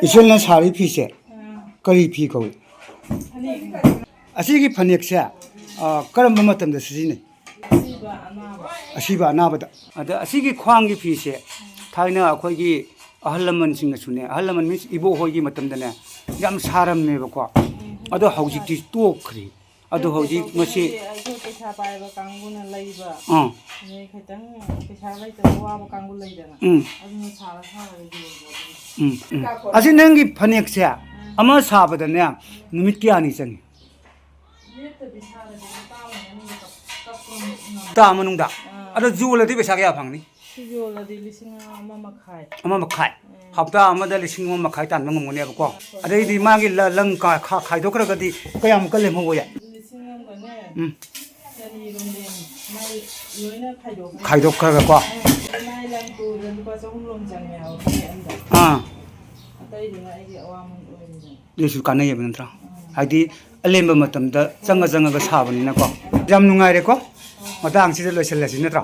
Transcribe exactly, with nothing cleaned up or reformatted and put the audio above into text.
ꯏꯆꯦꯅ ꯁꯥꯔꯤ ꯐꯤꯁꯦ ꯀꯔꯤ ꯐꯤ ꯀꯧꯏ? ꯐꯅꯦꯛꯅꯦ꯫ ꯑꯁꯤꯒꯤ ꯐꯅꯦꯛꯁꯦ, ꯑ, ꯀꯔꯝꯕ ꯃꯇꯝꯗ ꯁꯤꯖꯤꯟꯅꯩ? ꯑꯁꯤꯕ ꯑꯅꯥꯕ꯫ ꯑꯁꯤꯕ ꯑꯅꯥꯕꯗ꯫ ꯑꯗ ꯑꯁꯤꯒꯤ ꯈ꯭ꯋꯥꯡꯒꯤ ꯐꯤꯁꯦ ꯊꯥꯏꯅ ꯑꯩꯈꯣꯏꯒꯤ ꯑꯍꯜ ꯂꯃꯟꯁꯤꯡꯅꯁꯨꯅꯦ, ꯑꯍꯜ ꯂꯃꯟ means ꯏꯕꯣꯛ ꯍꯣꯏꯒꯤ ꯃꯇꯝꯗꯅꯦ ꯌꯥꯝ ꯁꯥꯔꯝꯃꯦꯕꯀꯣ꯫ ꯑꯗꯣ ꯍꯧꯖꯤꯛꯇꯤ ꯇꯣꯛꯈ꯭ꯔꯦ꯫ ꯑꯗꯣ ꯍꯧꯖꯤꯛ ꯃꯁꯤ ꯑꯩꯈꯣꯏ ꯄꯩꯁꯥ ꯄꯥꯏꯕ ꯀꯥꯡꯕꯨꯅ ꯂꯩꯕ꯫ ꯑꯥ꯫ ꯑꯗꯩ ꯈꯤꯇꯪ ꯄꯩꯁꯥ ꯂꯩꯇꯕ ꯋꯥꯕ ꯀꯥꯡꯕꯨ ꯂꯩꯗꯅ꯫ ꯎꯝ꯫ ꯑꯗꯨꯅ ꯁꯥꯔ ꯁꯥꯔꯒ ꯌꯣꯟꯕ ꯑꯗꯨꯝ꯫ ꯎꯝ, ꯎꯝ꯫ ꯑꯁꯤ ꯅꯪꯒꯤ ꯐꯅꯦꯛꯁꯦ ꯑꯃ ꯁꯥꯕꯗꯅꯦ ꯅꯨꯃꯤꯠ ꯀꯌꯥꯅꯤ ꯆꯪꯉꯤ? ꯂꯦꯞꯇꯕꯤ ꯁꯥꯔꯗꯤ ꯍꯞꯇꯥ ꯑꯃ ꯃꯅꯨꯡꯗ ꯀꯛ-, ꯀꯛꯄ ꯉꯝꯃꯦ꯫ ꯍꯞꯇꯥ ꯃꯅꯨꯡꯗ? ꯑꯥ꯫ ꯑꯗꯣ ꯌꯣꯜꯂꯗꯤ ꯄꯩꯁꯥ ꯀꯌꯥ ꯐꯪꯅꯤ? ꯁꯤ ꯌꯣꯜꯂꯗꯤ ꯂꯤꯁꯤꯡ ꯑꯃ ꯃꯈꯥꯏ꯫ ꯑꯃ ꯃꯈꯥꯏ? ꯎꯝ꯫ ꯍꯞꯇꯥ ꯑꯃꯗ ꯂꯤꯁꯤꯡ ꯑꯃ ꯃꯈꯥꯏ ꯇꯥꯟꯕ ꯉꯝꯒꯅꯦꯕꯀꯣ꯫ ꯎꯝ꯫ ꯑꯗꯩꯗꯤ ꯃꯥꯒꯤ ꯂ-, ꯂꯪ ꯀꯥ-, ꯈꯥ-, ꯈꯥꯏꯗꯣꯛꯈ꯭ꯔꯒꯗꯤ ꯀꯌꯥꯃꯨꯛꯀ ꯂꯦꯝꯍꯧꯕ ꯌꯥꯏ? ꯂꯤꯁꯤꯡ ꯑꯃꯒꯅꯦ ꯎꯝ꯫ ꯆꯅꯤꯔꯣꯝ ꯂꯦꯝꯃꯤ꯫ ꯃꯥꯏ ꯂꯣꯏꯅ ꯈꯥꯏꯗꯣꯛꯈ꯭ꯔꯦ꯫ ꯈꯥꯏꯗꯣꯛꯈ꯭ꯔꯒꯀꯣ? ꯎꯝ꯫ ꯃꯥꯏ ꯂꯪ ꯇꯨꯗ ꯂꯨꯄꯥ ꯆꯍꯨꯝ ꯔꯣꯝ ꯆꯪꯉꯦ ꯍꯥꯏꯕ ꯐꯅꯦꯛ ꯑꯝꯗ꯫ ꯑꯥ꯫ ꯑꯇꯩꯗꯨꯅ ꯑꯩꯒꯤ ꯑꯋꯥꯃꯟ ꯑꯣꯏꯔꯦꯗꯅ꯫ ꯑꯗꯨꯁꯨ ꯀꯥꯟꯅꯩꯌꯦꯕ ꯅꯠꯇ꯭ꯔꯥ? ꯎꯝ꯫ ꯍꯥꯏꯗꯤ ꯑꯂꯦꯝꯕ ꯃꯇꯝꯗ ꯆꯪꯉ ꯆꯪꯉꯒ ꯁꯥꯕꯅꯤꯅꯀꯣ꯫ ꯌꯥꯝ ꯅꯨꯡꯉꯥꯏꯔꯦꯀꯣ? ꯃꯇꯥꯡꯁꯤꯗ ꯂꯣꯏꯁꯤꯜꯂꯁꯤ ꯅꯠꯇ꯭ꯔꯥ?